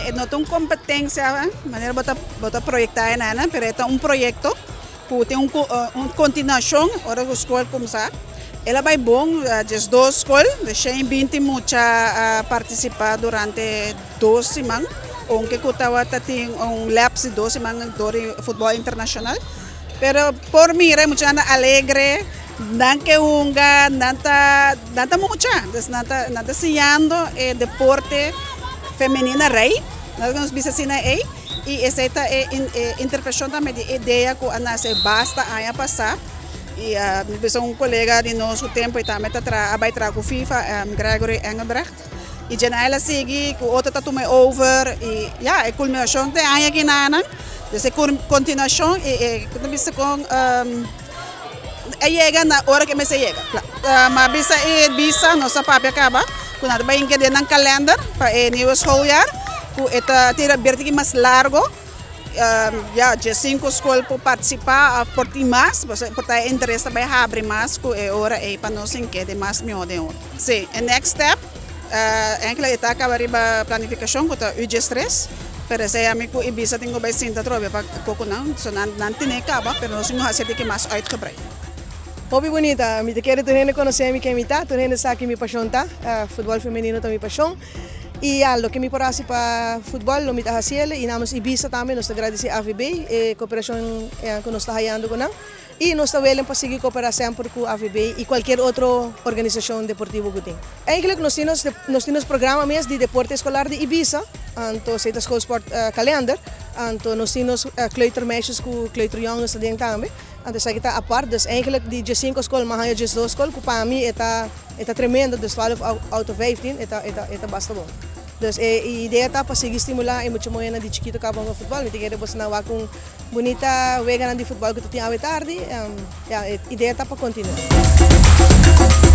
E no ta un kompetensia manera bo ta bo ta proyektá e nan, pero e ta un proyekto ku tin un un kontinuashon ora ku skol kumsá. El a bai bon, 12 skol, de 120 mucha a partisipá durante 2 siman, ounke ku tabata tin un lapse di 2 siman dor di futbòl internashonal. Pero por mira e muchanan alegre, nan ke hunga, nan ta mucha, dus nan ta siñando e deporte femenino rei, nos bisa asina ei, i esei ta e interpretashon tambe di idea ku a nase basta aña pasá. I bisa un kolega di nos ku tempu tambe ta traha, a bai traha ku FIFA, Gregory Engelbrecht. I djena el a sigui ku otro ta tuma over i ya, e kulminashon te aña kinanan. Dus e kontinuashon i e ku ta bisa kon e yega na ora ku e mester yega. Ma bisa e bisa nos a papia kaba ku nan ta bai hinka den nan kalender pa e nieuwe schooljaar ku e ta tira bertiki mas largo. Ya, 15 skol por partisipá òf por tin mas, por ta e interes ta bai habri mas ku e ora ei pa nos hink'é den mas mihó den otro. Sí, e next step enkele e ta kaba riba planifikashon ku ta U13, pero esei ami ku Ibisa tin ku bai sinta atrobe pa koko nan, so nan nan tene kaba, pero nos tin ku hasi diki mas uitgebreid. Hopi bunita, mi ta kere tur hende konosé mi ken mi ta, tur hende sa ki mi pashon ta, futbòl femenino ta mi pashon. I ya, loke mi por hasi pa futbòl lo mi ta hasiel i namens Ibisa tambe nos ta gradisé AVB e koperashon ku nos ta hayando ku nan i nos ta welen pa sigui koperá semper ku AVB i kualkier otro organisashon deportivo ku tin. Eigenlijk nos tin nos nos tin nos programa mes di deporte eskolar di Ibisa, anto esei ta schoolsport kalender, anto nos tin nos kleutermeisjes ku kleuterjongens aden tambe. Anto esaki ta apart, dus eigenlijk di 15 skol m'a haña 12 skol ku pa mi e ta e ta tremendo, dus 12 out of 15 e ta e ta e ta basta bon. Dus e idea ta pa sigui stimulá e mucha muhénan di chikito kaba hunga futbòl. Mi ta kere boso nan wak un bunita weganan di futbòl ku ta tin awe tardi. Ya, e idea ta pa kontinuá.